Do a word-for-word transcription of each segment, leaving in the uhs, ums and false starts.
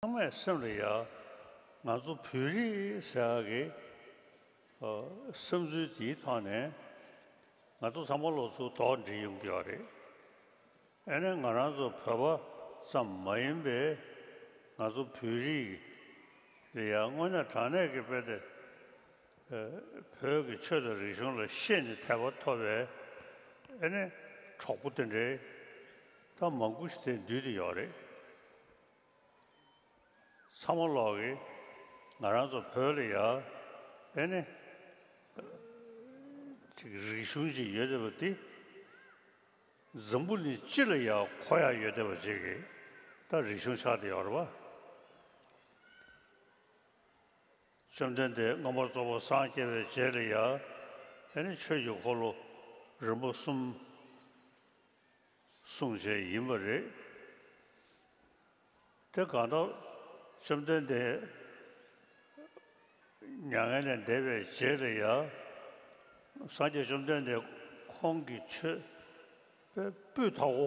ཚང་མས་སེམས་ལ་ཡ། ང་ཚོ་བོད་རིགས་ཟེར་ཡག་གི་ཨ་བསམ་ཚུལ་དེའི་ཐོག་ནས་ང་ཚོ་ཚང་མ་ལོ་ཚོ་དོགས་འདྲི་ཡོང་གི་ཡོད་རེད། ཨ་ནི་ང་རང་ཚོ་བོད་པ་ཙམ་མ་ཡིན་པའི་ང་ཚོ་བོད་རིགས་ལ་ཡང་དངོས་གནས་དྲང་གནས་ཀྱི་དཔེ་དེ་བོད་ཀྱི་ཆོས་དང་རིག་གཞུང་ལ་ཤེས་ནས་དད་པ་ཐོབ་པའི་ཨ་ནི་གྲོགས་པོ་དེ་འདྲའི་ད་མང་པོ་ཞིག་དེ་འདུས་ཏེ་ཡོད་རེད། ཚང་མ་ལོག་གི་ང་རང་ཚོ་བོད་ལ་ཡ་ཨེ་ནི་ཅིག་རིག་གཞུང་ཅིག་ཡོད་བསྡད་པ་འདི་འཛམ་བུ་གླིང་སྤྱི་ལ་ཡ་གོ་ཡ་ཡོད་བསྡད་པ་ཅིག་གི་ད་རིག་གཞུང་ཆགས་བསྡད་ཡོད་རེད་པ། བཅོམ་ལྡན་འདས་མངོན་པར་རྫོགས་པར་སངས་རྒྱས་པའི་རྗེས་ལ་ཡ་ཨེ་ནི་ཆོས་ཀྱི་འཁོར་ལོ་རིམ་པ་གསུམ་གསུངས་བྱས་ཡིན་པ་རེད། དེ་གང་ལྟར་བཅོམ་ལྡན་འདས་མྱ་ངན་ལས་འདས་པའི་རྗེས་ལ་ཡང་སངས་རྒྱས་བཅོམ་ལྡན་འདས་ཁོང་གི་ཆོས་དཔེ་སྤུས་དག་པོ་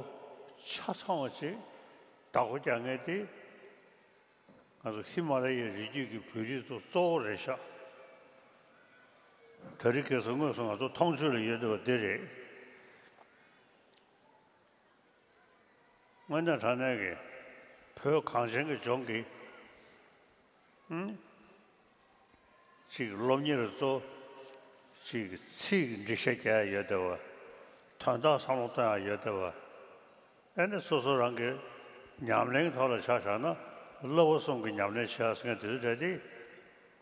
ཆ་ཚང་བ་ཅིག་བདག་པོ་རྒྱག་མཁན་དེ་ང་ཚོ་ཧི་མ་ལ་ཡའི་རི་རྒྱུད་ཀྱི་བོད་རིགས་ཚོ་གཙོ་བོ་རེད་ཤག་དེ་རིང་ཁ་སང་དངོས་སུ་ང་ཚོ་མཐོང་ཆོས་ལ་ཡོད་བསྡད་པ་འདི་རེད། དངོས་གནས་དྲང་གནས་ཀྱི་བོད་གངས་ཅན་གྱི་ལྗོངས་ཀྱི་ཨང་། གཅིག་སློབ་གཉེར་གཙོ། གཅིག་ཚིག་འགྲེལ་བཤད་རྒྱག་ཡ་ཡོད་བསྡད་པ། དོན་དག་བསམ་བློ་གཏོང་ཡ་ཡོད་བསྡད་པ། ཨེ་ནི་སོ་སོ་རང་གི་ཉམས་ལེན་ཐོག་ལ་ཆ་བཞག་ན་བསླབ་པ་གསུམ་གྱི་ཉམས་ལེན་བྱེད་ཡ་ཟེར་མཁན་དེ་ཚོ་གྲས་དེ་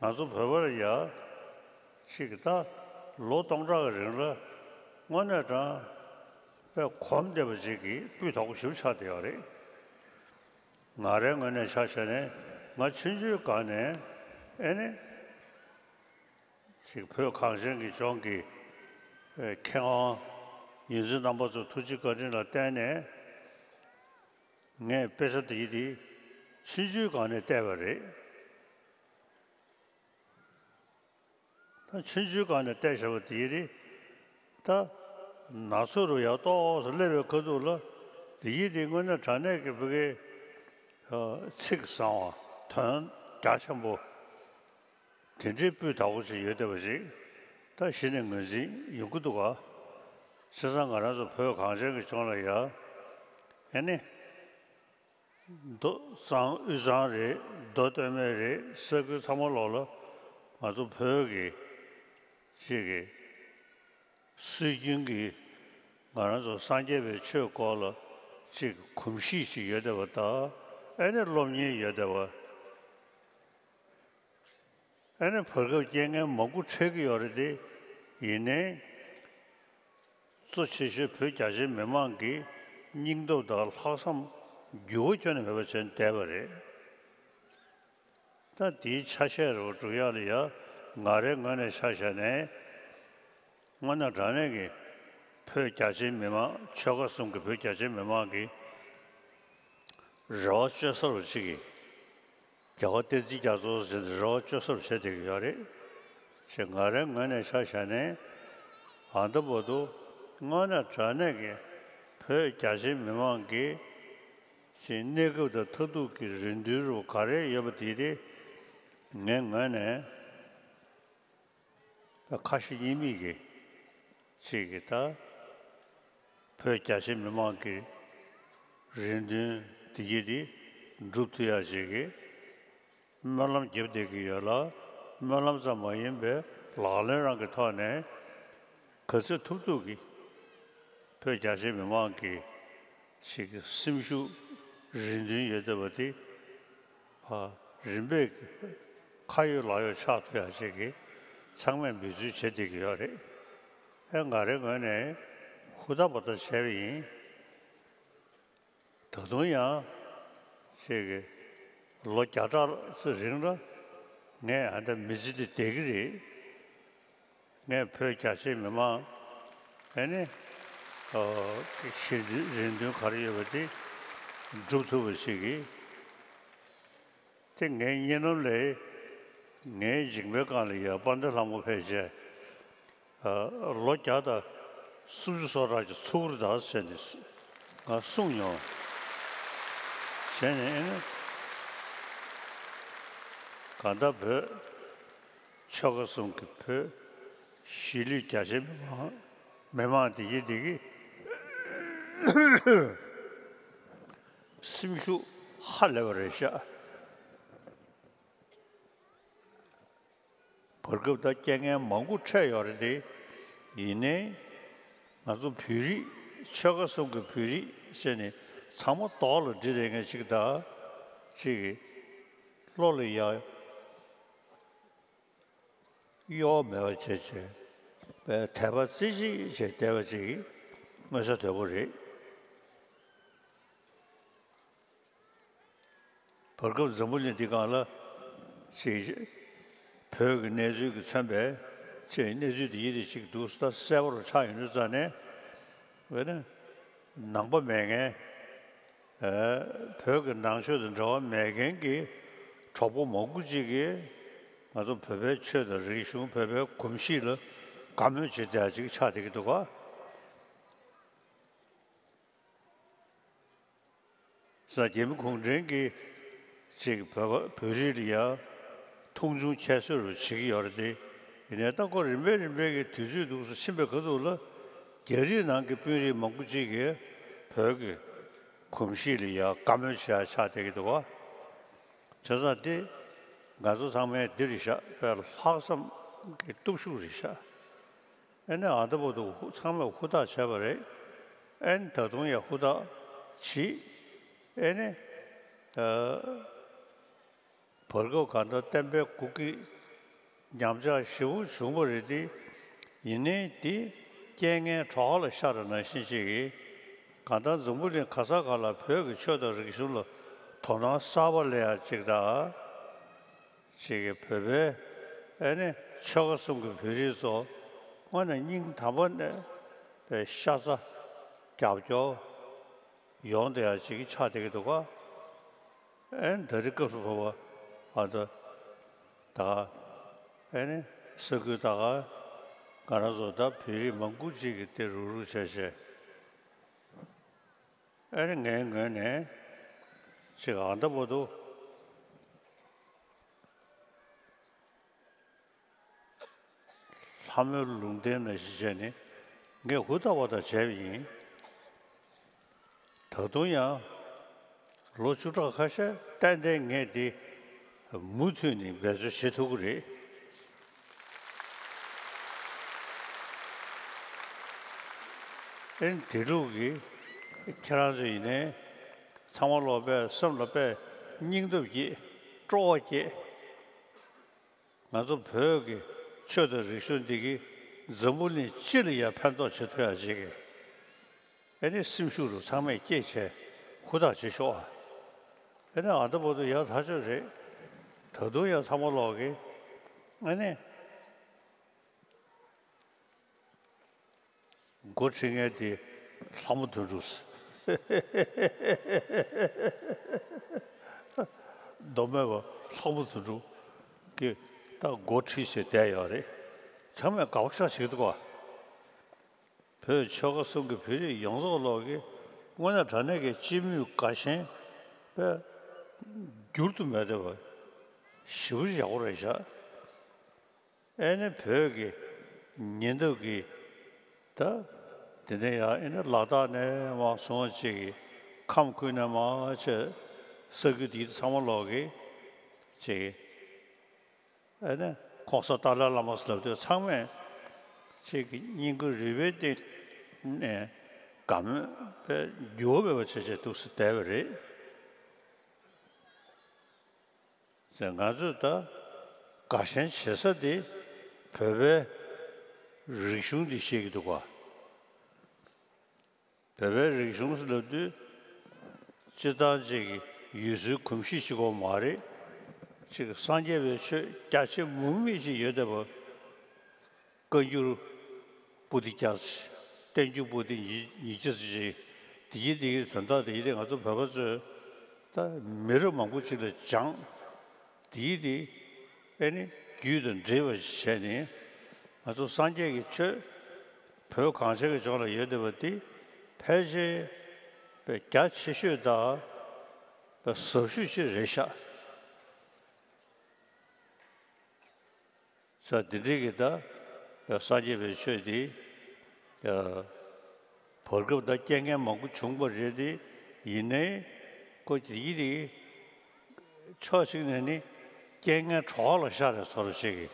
ང་ཚོ་བོད་པ་ལ་ཡ་གཅིག་ད་ལོ་སྟོང་ཕྲག་གི་རིང་ལ་དངོས་གནས་དྲང་དཔེ་གོམས་བསྡད་པ་ཅིག་གི་སྤུས་དག་པོ་ཞེ་པོ་ཆགས་བསྡད་ཡོད་རེད། ང་རའི་ངོས་ནས་ཆ་བཞག་ནས་ང་ཆུང་ཆུང་སྒང་ནས་ཨེ་ནི་ཅིག་བོད་གངས་ཅན་གྱི་ལྗོངས་ཀྱི་ཨེ་མཁས་དབང་ཡོངས་འཛིན་རྣམ་པ་ཚོའི་ཐུགས་རྗེ་བཀའ་དྲིན་ལ་བརྟེན་ནས་ངས་དཔེ་ཆ་འདི་དེ་ཆུང་ཆུང་སྒང་ནས་བལྟས་པ་རེད། ད་ཆུང་ཆུང་སྒང་ནས་བལྟས་བཞག་པ་དེ་ཡིན་དེ། ད་ན་ཚོད་རུ་ཡར་ཏོག་ཙམ་སླེབས་པའི་ཁ་ཐུག་ལ་དེ་ཡིན་དེ་དངོས་གནས་དྲང་གནས་ཀྱི་བོད་སྐད་ཚིག་བཟང་བ་དོན་རྒྱ་ཆེན་པོ་དེ་འདྲའི་སྤུས་དག་པོ་ཞིག་ཡོད་བསྡད་པ་ཞིག་ད་གཞི་ནས་ངོས་འཛིན་ཡོང་གི་འདུག་ག་བྱས་ཙང་ང་རང་ཚོ་བོད་གངས་ཅན་གྱི་ལྗོངས་ལ་ཡ་ཨེ་ནི། མདོ་གཙང་དབུས་གཙང་རེད། མདོ་སྟོད་སྨད་རེད། ས་ཁུལ་ཚང་མ་ལོག་ལ་ང་ཚོ་བོད་ཀྱི་ཅིག་གི་སྲོལ་རྒྱུན་གྱི་ང་རང་ཚོ་སངས་རྒྱས་པའི་ཆོས་སྐོར་ལ་ཅིག་གོམས་གཤིས་ཤིག་ཡོད་བསྡད་པ་དང་ཨེ་ནི་སློབ་གཉེར་ཡོད་བསྡད་པ། ཨ་ནི་བར་སྐབས་རྐྱེན་ངན་མང་པོ་འཕྲད་ཀྱི་ཡོད་རེད་དེ། ཡིན་ནའི་གཙོ་ཆེ་ཤོས་བོད་རྒྱ་ཆེའི་མི་མང་གིས་སྙིང་སྟོབས་དང་ལྷག་བསམ་འགྱུར་བ་ཁྱོན་ནས་མེད་པ་བྱས་ནས་བསྡད་པ་རེད། ད་དེའི་ཆ་ཤས་རུ་འགྲོ་ཡག་ལ་ཡ་ང་རའི་ངོས་ནས་ཆ་བཞག་ནས་དངོས་གནས་དྲང་གནས་ཀྱི་བོད་རྒྱ་ཆེའི་མི་མང་ཆོལ་ཁ་གསུམ་གྱི་བོད་རྒྱ་ཆེའི་མི་མང་གི་རེ་བ་བཅོལ་ས་རུ་ཅིག་གི་རྒྱལ་བ་བསྟན་འཛིན་རྒྱ་མཚོ་ཟེར་ཏེ་རེ་བ་བཅོལ་ས་རུ་བྱེད་བསྡད་ཀྱི་ཡོད་རེད། ཞེས་ང་རའི་ངོས་ནས་ཆ་བཞག་ནས་ཨ་ད་བར་དུ་དངོས་གནས་དྲང་གནས་ཀྱི་བོད་རྒྱ་ཆེའི་མི་མང་གི་ཅིག་གནས་སྐབས་དང་མཐར་ཐུག་གི་རེ་འདུན་རུ་ག་རེ་ཡོད་པ་དེ་དེ་ངའི་ངོས་ནས། ཁ་ཞེ་གཉིས་མེད་ཀྱི་ཅིག་གི་ད་བོད་རྒྱ་ཆེ་མི་མང་གི་རེ་འདུན་དེ་གྱིས་དེ་འགྲུབ་ཐུབ་ཡ་ཅིག་གི་སྨོན་ལམ་རྒྱབ་བསྡད་ཀྱི་ཡོད་ལ། སྨོན་ལམ་ཙམ་མ་ཡིན་པའི་ལག་ལེན་རང་གི་ཐོག་ནས་ག་ཚོད་ཐུབ་ཐུབ་ཀྱི་བོད་རྒྱ་ཆེ་མི་མང་གི་ཞིག་གི་སེམས་ཤུགས་རེ་འདུན་ཡོད་བསྡད་པ་དེ་ཨ་རིམ་པས་ཁ་ཡོད་ལག་ཡོད་ཆགས་ཐུབ་ཡ་ཞིག་གི་ཚང་མས་འབད་བརྩོན་བྱེད་བསྡད་ཀྱི་ཡོད་རེད། ཨེ་ང་རའི་ངོས་ནས་ཧུར་ཐག་འབད་ཐག་བྱས་པ་ཡིན། ད་དུང་ཡང་ཞིག་གི་ལོ་བརྒྱ་ཕྲག་ཙམ་རིང་ལ་ངས་ཨ་འདྲ་མི་ཚེ་འདི་བསྡད་ཀྱི་རེད། ངས་བོད་རྒྱ་ཆེའི་མི་མང་ཨེ་ནི་ཨོ་གི་ཞེ་འདུན་རེ་འདུན་ག་རེ་ཡོད་པ་དེ་འགྲུབ་ཐུབ་པ་ཞིག་གིས། དེ་ངའི་གཉིད་ལམ་ལས་ངའི་མཇིང་པའི་སྒང་ལ་ཡ་དཔལ་ལྡན་ལྷ་མོ་ཕལ་ཆེར་ཨ་ལོ་བརྒྱ་དང་སུམ་ཅུ་སོ་གྲངས་ཀྱི་ཚུགས་རེད་ད་ཟེར་ནས་ང་གསུངས་མྱོང་། བྱས་ནས་ཨེ་ནི་ གང་ལྟར་བོད་ཆོལ་ཁ་གསུམ་གྱི་བོད་གཞིས་ལུས་རྒྱ་ཆེ་མི་མང་མི་མང་དེ་གི་དེ་གི་སེམས་ཤུགས་ཧ་ལས་པ་རེད་ཤག་བར་སྐབས་ད་རྐྱེན་ངན་མང་པོ་འཕྲད་ཡོད་རེད་དེ། ཡིན་ནའི་ང་ཚོ་བོད་རིགས་ཆོལ་ཁ་གསུམ་གྱི་བོད་རིགས་ཟེར་ནས་ཚང་མ་རྡོག་ལ་སྒྲིལ་རེ་ངས་ཅིག་ད་ཅིག་གི་བློ་ལ་ཡ་གཡོ་བ་མེད་པ་བྱས་བྱས་པའི་དད་པ་རྩེ་གཅིག་བྱས་བསྡད་པ་ཅིག་མངོན་གསལ་དོད་པོ་རེད། བར་སྐབས་འཛམ་བུ་གླིང་འདི་སྒང་ལ་ཅིག་བོད་ཀྱི་གནས་ཚུལ་གྱིས་མཚོན་པའི་ཅིག་གནས་ཚུལ་འདི་ཡིན་དེ་ཅིག་འདུག་ད་གསལ་པོ་རུ་ཆགས་ཡོང་དུས་ཙང་ནས། འོ་ན་ནང་པ་མེད་མཁན། ཨ། བོད་ཀྱི་ནང་ཆོས་དང་འབྲེལ་བ་མེད་མཁན་གྱི་གྲོགས་པོ་མང་པོ་ཅིག་གིས་ང་ཚོ་བོད་པའི་ཆོས་དང་རིག་གཞུང་བོད་པའི་གོམས་གཤིས་ལ་དགའ་མོས་བྱེད་བསྡད་ཡ་ཅིག་ཆགས་བསྡད་ཀྱི་འདུག་ག་ས་རྒྱལ་མི་གུང་ཁྲན་གྱིས་ཅིག་བོད་པ་བོད་རིགས་ལ་ཡ་མཐོང་ཆུང་ཁྱད་གསོད་རུ་བྱེད་ཀྱི་ཡོད་རེད་དེ། ཡིན་ནའི་ད་ཁོ་རིམ་པས་རིམ་པས་ཀྱི་དུས་ཚོད་འདུག་སེ་ཕྱིན་པའི་ཁ་ཐུག་ལ་རྒྱ་རིགས་ནང་གི་དཔོན་རིགས་མང་པོ་ཅིག་གིས་བོད་ཀྱི་གོམས་གཤིས་ལ་ཡ་དགའ་མོས་བྱེད་ཡ་ཆགས་བསྡད་ཀྱི་འདུག་ག་བྱས་ཙང་དེ་ང་ཚོ་ཚང་མས་འདི་རེད་ཤག་པས་ལྷག་བསམ་གྱི་སྟོབས་ཤུགས་རེད་ཤག་ཨེ་ནས་ཨ་ད་བར་དུ་ཧུ་ཚང་མས་ཧུར་ཐག་བྱས་པ་རེད། ཨེ་ནས་ད་དུང་ཡང་ཧུར་ཐག་བྱེད། ཨེ་ནས་ཨ་བར་སྐབས་གང་ལྟར་བསྟན་པའི་འགོ་ཁྲིད་ཉམས་ཆག་ཞེ་པོ་བྱུང་བ་རེད་དེ། ཡིན་ནའི་དེ་རྐྱེན་ངན་གྲོགས་ལ་ཤར་བ་ནང་བཞིན་ཞིག་གིས་གང་ལྟར་འཛམ་བུ་གླིང་ག་ས་ག་ལ་བོད་ཀྱི་ཆོས་དང་རིག་གཞུང་ལ་དོ་སྣང་གསར་པ་སླེབས་ཡ་ཅིག་དང་། ཅིག་གིས་བོད་པའི་ཨེ་ནི་ཆོལ་ཁ་གསུམ་གྱི་བོད་རིགས་ཚོ་དངོས་གནས་སྙིང་དམ་པ་ནས་པའི་ཤ་ཚ་རྒྱབ་སྐྱོར་ཡོང་བསྡད་ཡ་ཅིག་ཆགས་བསྡད་ཀྱི་འདུག་ག་ཨེ་ནི་ད་རེས་སྐབས་སུ་བབ་པ་ཨ་ད་ད་ཨེ་ནི་ས་ཁུལ་ད་ག་ང་རང་ཚོ་ད་བོད་རིགས་མང་པོ་ཅིག་གིས་དེ་རུག་རུག་བྱས་བྱས། ཨ་ནི་ངའི་ངོས་ནས་ཅིག་ཨ་ད་བར་དུ་ལྷ་མོའི་ལུང་བསྟན་ནང་བཞིན་བྱས་ནས་ངས་ཧུར་ཐག་པ་དང་བྱས་པ་ཡིན། ད་དུང་ཡང་ལོ་བཅུ་ཕྲག་ཁ་ཤས་ཏན་ཏན་ངས་འདི་མུ་མཐུད་ནས་འབད་རྩོལ་བྱེད་ཐུབ་ཀྱི་རེད། ཨེ་དེ་ལུགས་ཀྱི་ཁྱེད་རང་ཚོ་ཡིན་ནའི་ཚང་མ་ལོག་པས་སེམས་ལ་དཔེ་སྙིང་སྟོབས་སྐྱེད། སྤྲོ་བ་སྐྱེད། ང་ཚོ་བོད་ཀྱི་ཆོས་དང་རིག་གཞུང་འདི་གིས་འཛམ་བུ་གླིང་སྤྱི་ལ་ཡང་ཕན་ཐོགས་བྱེད་ཐུབ་ཡ་ཅིག་གི་ཨེ་ནི་སེམས་ཤུགས་རུ་ཚང་མས་སྐྱེད་བྱས་ཧུར་ཐག་བྱེད་ཤོག་ཨ། ཨེ་ནི་ཨ་ད་བར་དུ་ཡག་ཐག་ཆོད་རེད། ད་དུང་ཡང་ཚང་མ་ལོག་གི་ཨེ་ནི། འགོ་ཁྲིད་མཁན་དེ་ལྷ་མོ་དོན་གྲུབ། མདོ་སྨད་པ་ལྷ་མོ་དོན་གྲུབ་ཀྱིས་ད་འགོ་ཁྲིད་བྱས་བསྡད་ཡོད་རེད། ཚང་མས་དགའ་པོ་ཤ་ཞིག་འདུག་ག་བོད་ཆོལ་ཁ་གསུམ་གྱི་བོད་རིགས་ཡོངས་རྫོགས་ལོག་གི་དངོས་གནས་དྲང་གནས་ཀྱི་སྤྱི་མོས་དགའ་ཞེན་པས་འགྱུར་དུ་མེད་བསྡད་པ་ཞེ་པོ་ཅིག་ཡག་པོ་རེད་ཤག་ཨེ་ནི་བོད་ཀྱི་ཉེ་འདབས་ཀྱི་ད་དེ་ནས་ཡང་ཨེ་ནི་ལ་དྭགས་ནས་མར་སོང་བ་ཅིག་གི་ཁམས་ཁུལ་ནས་མར་ཆེ་ས་ཁུལ་དེ་ཚང་མ་ལོག་གི་ཅིག་ཨེ་ནི་༸གོང་ས་ཏཱ་ལའི་བླ་མ་ཟེར་ལབ་དུས་ཚང་མས་ཅིག་གི་སྙིང་ཁུ་རུས་པའི་གཏིང་ནས་དགའ་མོས་པའི་འགྱུར་བ་མེད་པ་བྱས་བྱས་འདུག་སེ་བསྡད་པ་རེད། ཟེར་ང་ཚོས་ད་དགའ་ཞེན་བྱེད་ས་དེ་བོད་པའི་རིག་གཞུང་འདི་བཤད་ཀྱི་འདུག་ག་བོད་པའི་རིག་གཞུང་ཟེར་ལབ་དུས་སྤྱིར་བཏང་ཅིག་ཡུལ་སྲོལ་གོམས་གཤིས་ཤིག་གོ་མ་རེད། ཅིག་སངས་རྒྱས་པའི་ཆོས་རྒྱ་ཆེ་མུ་མེད་ཅིག་ཡོད་བསྡད་པ། བཀའ་འགྱུར་པོ་ཏི་བརྒྱ་ཚར། བསྟན་འགྱུར་པོ་ཏི་ཉིས་ཉིས་བརྒྱ་ཚར་ཞིག་དེ་ཡི་དེ་ཡི་དོན་དག་དེ་ཡི་དེ་ང་ཚོ་བོད་པ་ཚོས་ད་མི་རབས་མང་པོ་ཅིག་ལ་སྦྱངས། དེ་ཡི་དེ་ཨེ་ནི་རྒྱུད་དང་འདྲེས་པ་ཞིག་བྱས་ནས་ང་ཚོ་སངས་རྒྱས་ཀྱི་ཆོས་བོད་གངས་ཅན་གྱི་ལྗོངས་ལ་ཡོད་བསྡད་པ་དེ་ཕལ་ཆེར་པའི་རྒྱ་ཆེ་ཤོས་དང་པའི་ཟབ་ཤོས་ཅིག་རེད་ཤག་ས་འདི་འདྲའི་གི་ད་སངས་རྒྱས་པའི་ཆོས་འདི་བར་སྐབས་ད་རྐྱེན་ངན་མང་པོ་བྱུང་བ་རེད་དེ། ཡིན་ནའི་ཁོ་དེ་ཡིན་དེ་ཕྱོགས་གཅིག་ནས་ནི་རྐྱེན་ངན་གྲོགས་ལ་ཤར་རེད་བཟོ་འདྲ་ཅིག་གི་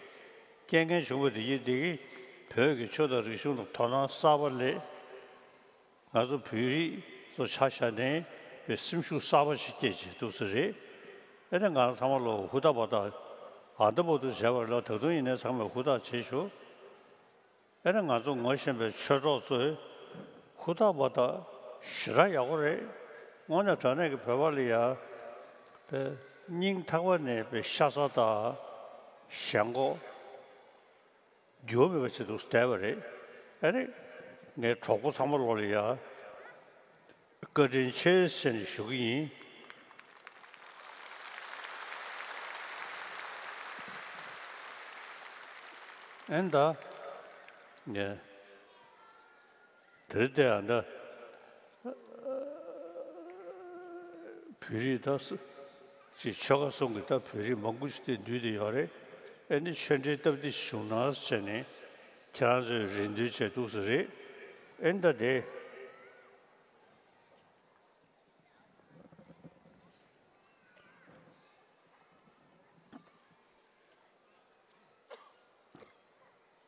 རྐྱེན་ངན་བྱུང་བ་དེ་ཡིན་དེ་གི་བོད་ཀྱི་ཆོས་དང་རིག་གཞུང་ལ་དོ་སྣང་གསར་པ་སླེབས། ང་ཚོ་བོད་རིགས་ཚོ་ཆ་བཞག་ནས་པའི་སེམས་ཤུགས་གསར་པ་ཞིག་སྐྱེས་བྱས་འདུག་ས་རེད། ཨེ་ནས་ང་རང་ཚང་མ་ལོ་ཧུར་ཐག་བ་ཐག་ཨ་འདྲ་པོ་འདུག་བྱས་པ་ལ་ད་དུང་ཡིན་ནའི་ཚང་མས་ཧུར་ཐག་བྱེད་ཤོག་ཨེ་ནས་ང་ཚོ་ངོ་ཤེས་པའི་ཆོས་གྲོགས་ཚོས་ཧུར་ཐག་བ་ཐག་ཞེ་དྲག་ཡག་པོ་རེད། དངོས་གནས་དྲང་གནས་ཀྱི་བོད་པ་ལ་ཡ་པའི་སྙིང་ཐག་པ་ནས་པའི་ཤ་ཚ་དང་ཞེན་ཁོག་འགྱུར་བ་མེད་པ་ཞིག་འདུག་བསྡད་པ་རེད། ཨ་ནི་ངའི་གྲོགས་པོ་ཚང་མ་ལོ་ལ་ཡ་བཀའ་དྲིན་ཆེ་ཟེར་ནས་ཞུ་གི་ཡིན། ཨན་ད་ངས་དེར་བལྟས་ཨ་ད་བོད་རིགས་ད་ས་ཅིག་ཆོལ་ཁ་གསུམ་གྱི་ད་བོད་རིགས་མང་པོ་ཞིག་དེ་འདུས་བསྡད་ཡོད་རེད། ཨེ་ནི་ཆོས་འབྲེལ་སྟབས་བདེ་བྱུང་ན་བྱས་ནས་ཁྱེད་རང་ཚོས་རེ་འདུན་བྱས་འདུག་ས་རེད། ཨེ་ནི་ད་དེ།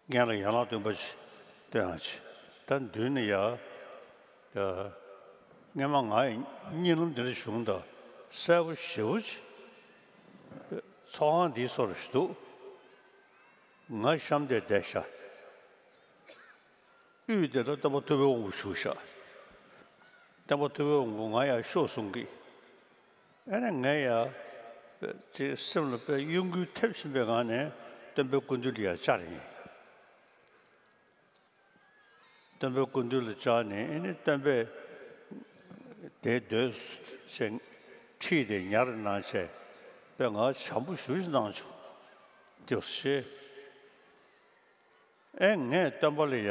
སྔོན་ལ་ཡན་ལག་བདུན་པ་ཅིག་སྟོན་ཡང་ཅིག་ད་མདུན་ནས་ཡ། ཡ། སྔོན་མ་ང་ཡི་གཉིད་ལམ་འདི་འདྲ་བྱུང་ད་གསལ་པོ་ཞེ་པོ་ཅིག་ཚོགས་ཁང་འདིའི་སོར་ཞིག་འདུག་ང་གཤམ་དེར་བསྡད་ཤག་དབུས་དེ་ལ་སྟོན་པ་ཐུབ་པའི་དབང་པོ་བཞུགས་ཤག་སྟོན་པ་ཐུབ་པའི་དབང་པོ་ང་ཡར་ཤོག་གསུང་གི་ཨ་ནི་ངས་ཡ། ཅིག་སེམས་ལ་དཔེ་གཡོ་འགུལ་ཐེབས་བཞིན་པའི་ངང་ནས་སྟོན་པའི་སྐུ་མདུན་ལ་ཡ་བཅར་ཡིན། སྟོན་པའི་སྐུ་མདུན་ལ་བཅར་ནས་ཨ་ནི་སྟོན་པས་དེ་སྡོད་ཅེས་ཁྲིད་དེ་ཉར་གནང་བྱས་དཔེ་ང་བྱམས་པོ་ཞེ་པོ་ཅིག་གནང་བྱུང་། དེ་ཞེས། ཨེ་ངས་སྟོན་པ་ལ་ཡ།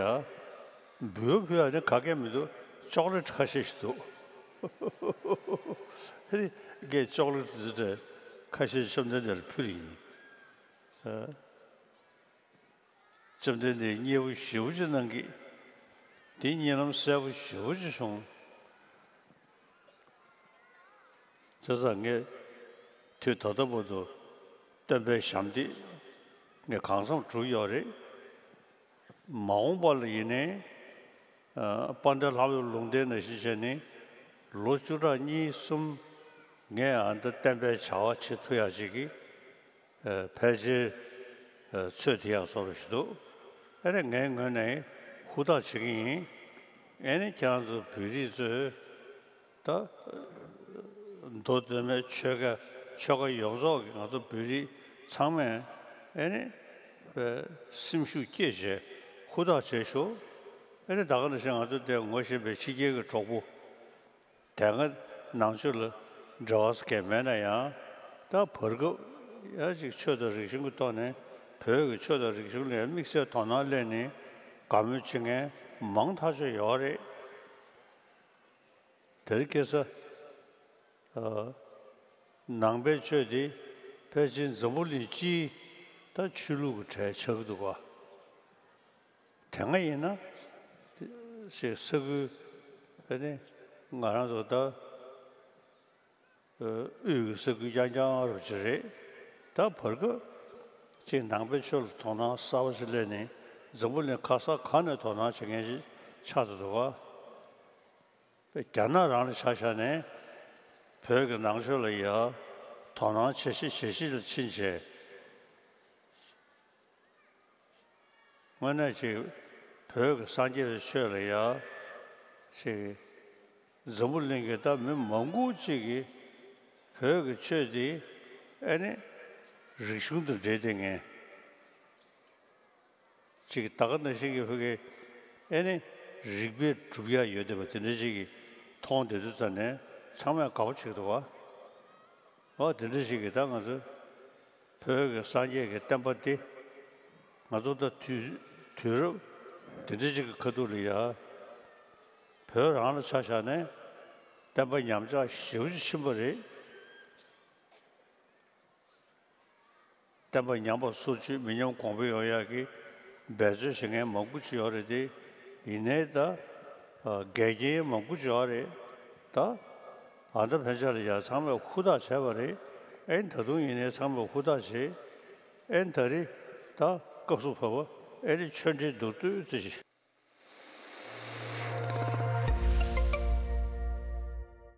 འབུལ་བ་ཕུལ་ཡ་ནི་ག་གེ་མི་འདུག་ཅོག་ལེ་ཊི་ཁ་ཤས་ཤིག་འདུག་ཨེ་ངས་ཅོག་ལེ་ཊི་འདི་འདྲ་ཁ་ཤས་བཅོམ་ལྡན་འདས་ལ་ཕུལ་ཡིན། ཨ། བཅོམ་ལྡན་འདས་མཉེས་པོ་ཞེ་པོ་ཅིག་གནང་གི་དེ་གཉིད་ལམ་གསལ་པོ་ཞེ་པོ་ཅིག་བྱུང་། བྱས་ཙང་ངས་དུས་ད་ལྟ་བར་དུ་སྟོན་པའི་ཞབས་འདེགས་ངས་གང་འཚམ་གྲུབ་ཡོད་རེད། མ་འོངས་པ་ལ་ཡིན་ནའི་དཔལ་ལྡན་ལྷ་མོའི་ལུང་བསྟན་ནང་བཞིན་བྱས་ནས་ལོ་བཅུ་ཕྲག་གཉིས་གསུམ་ངས་ཨ་འདི་བསྟན་པའི་བྱ་བ་བྱེད་ཐུབ་ཡག་ཅིག་གི་ཕལ་ཆེར་ཚོད་ཐིག་ཡག་བཟོ་འདྲ་ཞིག་འདུག་ཨེ་ནས་ངའི་ངོས་ནས་ཧུར་ཐག་བྱེད་ཀྱི་ཡིན། ཨེ་ནས་ཁྱེད་རང་ཚོ་བོད་རིགས་ཚོས་ད་མདོ་དོན་མེད་ཆོལ་ཁ་ཆོལ་ཁ་ཡོངས་རྫོགས་ཀྱི་ང་ཚོ་བོད་རིགས་ཚང་མས་ཨེ་ནས་སེམས་ཤུགས་བསྐྱེད་བྱས་ཧུར་ཐག་བྱས་ཤོག་ཨེ་ནས་ད་ག་ནང་བཞིན་ང་ཚོ་དེ་ངོ་ཤེས་པའི་ཕྱི་རྒྱལ་གྱི་གྲོགས་པོ། དེ་སྔ་ནང་ཆོས་ལ་འབྲེལ་བ་གང་ཡང་མེད་ན་ཡང་ད་བར་སྐབས་ཡ་གཅིག་ཆོས་དང་རིག་གཞུང་གི་ཐོག་ནས་བོད་ཀྱི་ཆོས་དང་རིག་གཞུང་ལ་དམིགས་བསལ་དོ་སྣང་སླེབས་ནས་དགའ་མོས་བྱེད་མཁན་མང་ཐག་ཆོད་ཡོད་རེད། དེར་སྐྱེས་ས་ནང་པའི་ཆོས་དེ་ཕལ་ཆེར་འཛམ་བུ་གླིང་སྤྱིའི་ད་ཆོས་ལུགས་ཀྱི་གྲས་ཆགས་ཀྱི་འདུག་ག་དེ་སྔ་ཡིན་ན་ཞེས་ས་ཁུལ་ཨ་ནི་ང་རང་ཚོ་ད་དབུས་ཀྱི་ས་ཁུལ་རྐྱང་རྐྱང་རུ་ཅིག་རེད། ད་བར་སྐབས་ཅིག་ནང་པའི་ཆོས་ལ་དོ་སྣང་གསར་པ་ཞིག་སླེབས་ནས་འཛམ་བུ་གླིང་ག་ས་གང་ནས་དོ་སྣང་བྱེད་མཁན་ཞིག་ཆགས་ཚར་འདུག་ག་རྒྱ་ནག་རང་ལ་ཆ་བཞག་ནས་བོད་ཀྱི་ནང་ཆོས་ལ་ཡ་དོ་སྣང་བྱེད་ཤེས་བྱེད་ཤེས་ལ་ཕྱིན་བྱས། དངོས་གནས་ཅིག་བོད་ཀྱི་སངས་རྒྱས་པའི་ཆོས་ལ་ཡ་ཅིག་འཛམ་བུ་གླིང་གི་ད་མི་མང་པོ་ཅིག་གིས་བོད་ཀྱི་ཆོས་འདི་ཨ་ནི་རིག་གཞུང་དང་འབྲེལ་བསྡད་མཁན་ཅིག་ད་ག་ནང་བཞིན་གྱི་བོད་ཀྱི་ཨ་ནི་རིག་པའི་སྒྲུབ་ཡ་ཡོད་བསྡད་པ་དེ་འདྲ་ཅིག་གིས་མཐོང་བསྡད་དུས་ཙམ་ནས་ཚང་མས་དགའ་པོ་བྱེད་ཀྱི་འདུག་ག་འོ་དེ་འདྲ་ཞིག་གིས་ད་ང་ཚོ་བོད་ཀྱི་སངས་རྒྱས་ཀྱི་བསྟན་པ་འདི་ང་ཚོ་ད་དུས་དུས་རབས་དེ་འདྲ་ཞིག་གི་ཁ་ཐུག་ལ་ཡ་བོད་རང་ལ་ཆ་བཞག་ནས་བསྟན་པ་ཉམས་ཆག་ཞེ་པོ་ཅིག་ཕྱིན་པ་རེད། བསྟན་པ་ཉམས་པ་སོར་ཆུད་མི་ཉམས་གོང་འཕེལ་ཡོང་ཡག་གི་འབད་རྩོལ་བྱེད་མཁན་མང་པོ་ཅིག་ཡོད་རེད་དེ། ཡིན་ནའི་ད་འགལ་རྐྱེན་མང་པོ་ཅིག་ཡོད་རེད་ད། ཨ་ད་ཕན་ཆད་ལ་ཡ་ཚང་མས་ཧུར་ཐག་བྱས་པ་རེད། ཨེ་ད་དུང་ཡིན་ནའི་ཚང་མས་ཧུར་ཐག་བྱེད། ཨེ་ད་རེས་ད་སྐབས་སུ་བབ་པ་ཨེ་ནི་ཆོས་འབྲེལ་མདོར་བསྡུས་ཙི་ཞིག་